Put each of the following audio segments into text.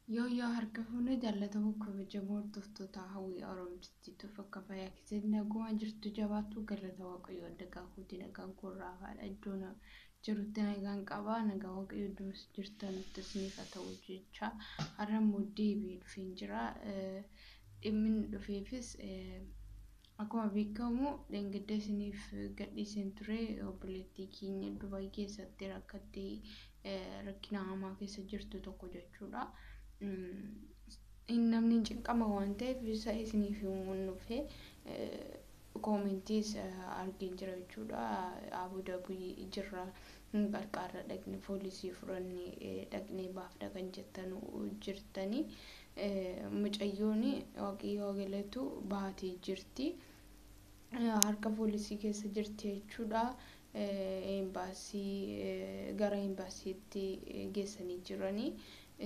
Yoo harka fuunee jaallatamu kabajamoo hordoftoota Hawwii Oromtittiituuf akka fayyaa keessatti nagumaa jirtu jabaattu galata Waaqayyoo nagaa kootii nagaan korraafaadha. Iddoo jirutti nagaan qabaa. Nagaa Waaqayyoo iddoo jirtanitti isiniif haa ta'u jecha har'a immoo deebi'ee dhufeen jira. Dhimmi inni dhufeefis akkuma beekamu dheengadda isiniif gadhiiseen ture obboleettii keenya Dubaay keessatti rakkattee rakkina hamaa keessa jirtu tokko jechuudha. Namni cinqama waan ta'eef isa isiniif himuun dhufe koomentiis argeen jira jechuudha. Abu Dabii jirra qarqaarra dhaqne poolisii fudhannee dhaqnee baafna kan jettan jirtanii. Mucayyoon Waaqayyoo galatu baatee jirti. Harka poolisii keessa jirti jechuudha. Embaasii gara embaasiitti geessanii jiranii.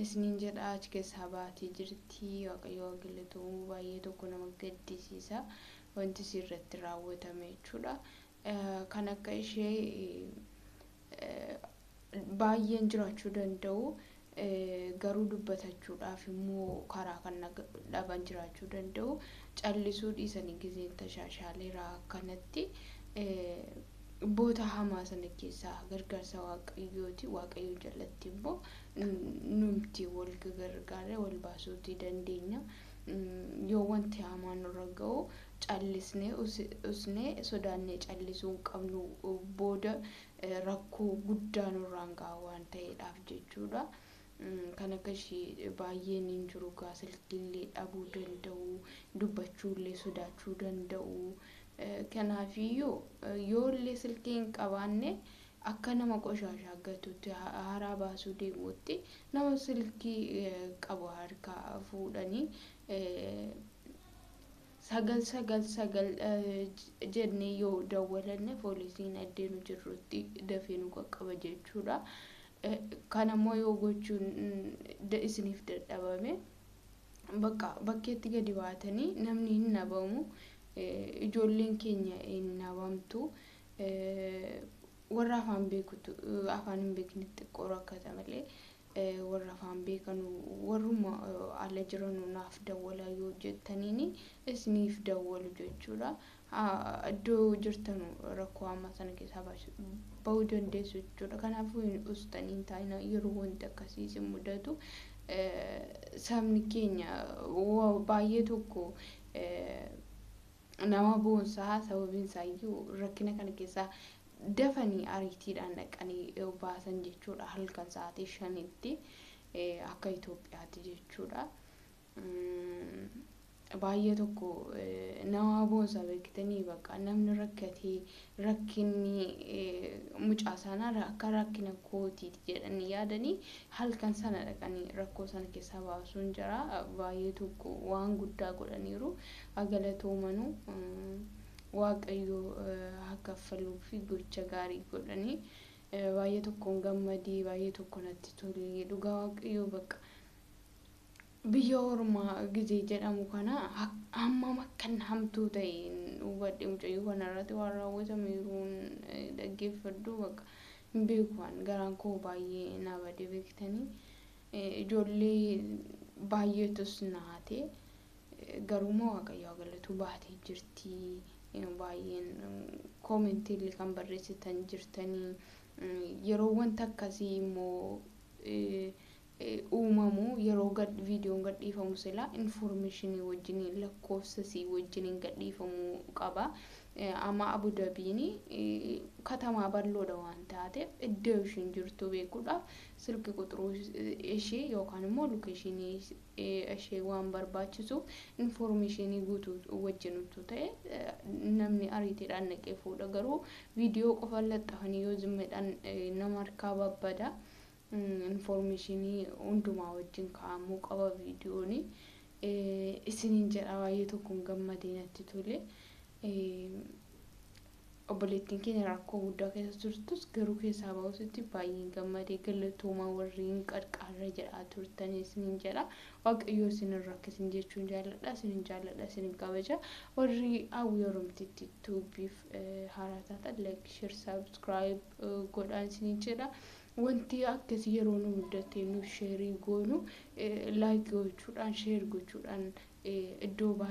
Isiniin jedha achi keessaa baatee jirti. Waaqayyoo galatu baay'ee tokko nama gaddisiisa. Wanti irratti raawwatame jechuudha. Kan akka ishee baay'een jiraachuu danda'u. Garuu dubbatachuudhaaf immoo karaa kan dhaban jiraachuu danda'u. Callisuu dhiisanii gizeen tashaashaaleera akkanatti boota hamaa sana keessaa gargaarsa Waaqayyooti. Waaqayyo jalatti immoo numti wal gargaaree wal baasuutii dandeenya. Yoo wanti hamaan nurra ga'u callisnee usnee sodaannee callisuu hin qabnu booda rakkoo guddaa nurraan ga'a waan ta'eedhaaf jechuudha. Kan akka ishee baay'een hin jiru gaa silkiillee dhabuu danda'u, dubbachuullee sodaachuu danda'u. Kanaafiyyuu yoo illee silkii hin qabaanne akka nama qoshaashaa gatutti haaraa baasuu deemuutti nama silkii qabu harkaa fuudhanii 999 jennee yoo dawwalanne poolisiin addee nu jirrutti dafee nu qaqqaba jechuudha. Kanammoo yoo gochuun isiniif dadhabame bakka bakkeetti gadi baatanii namni hin dhabamu. Ijoolleen keenya hin dhabamtu. Warra afaan beekutu afaan hin beeknetti xiqqoo rakkata malee warra afaan beekan warruma ala jiran naaf dawwalaa yoo jettaniini isiniif dawwalu jechuudha. Iddoo jirtan rakkoo hamaa sana keessaa bahuu dandeessu jechuudha. Kanaafuu hin ustanii hin taa'ina yeroo wanti akkasii isin mudatu sabni keenya baay'ee tokko nama boonsaa sababiin isaayyuu rakkina kana keessaa dafanii ariitiidhaan dhaqanii baasan jechuudha. Halkan sa'aatii 5tti akka Itoophiyaatti jechuudha. Baay'ee tokko nama boonsaa beektanii bakka namni rakkatee rakkinni mucaa sanaa akka rakkina kootiiti jedhanii yaadanii halkan sana dhaqanii rakkoo sana keessaa baasuun jira. Baay'ee tokko waan guddaa godhaniiru. Galatoomanuu Waaqayyo haa kaffaluu fi gocha gaarii godhanii baay'ee tokkoon gammadee baay'ee tokko natti tole dhugaa Waaqayyo bakka biyya ormaa gizee jedhamu kana hammam akkan hamtuu ta'e hubadhe mucayyoo kanarratti waan raawwatame yeroon dhaggeeffadhu bakka hin beeku waan garaan koo baay'ee na bade beektanii ijoollee baay'eetus naate garuuma Waaqayyo galatu baatee jirti. Baay'een koomentiillee kan barreessitan jirtanii yeroo wanta akkasii immoo uumamu yeroo viidiyoon gadhiifamu sila infoormeeshinii wajjin lakkoofsasii wajjin gadhiifamuu qaba. Amma Abu Dabiin katamaa bal'oodha waan taateef iddoo ishiin jirtu beekuudhaaf silki quxuruu ishee yookaan immoo lokeeshinii ishee waan barbaachisuuf infoormeeshinii guutuu wajjin utuu ta'e namni ariitiidhaan naqee fuudha. Garuu viidiyoo qofa laxxafanii yoo zimmeedhaan nama harkaa babbada. Infoormeeshinii hundumaa wajjin kaa'amuu qaba viidiyoon. Isiniin jedha baay'ee tokkoon gammadee natti tole. Obboleettiin keenya rakkoo guddaa keessa turtus garuu keessaa bahuusitti baay'een gammadee galatoomaa warri hin qarqaarra jedhaa turtanii isiniin jedha. Waaqayyo isin hin rakkisin jechuun jaalladha. Isinin jaalladha. Isinin kabaja. Warri Hawwii Oromtitti tuubiif haaraa taatan like, share, subscribe godhaa isiniin jedha. Wanti akkasii yeroo nu mudate nu share goonu, like gochuudhaan, share gochuudhaan iddoo baay'ee.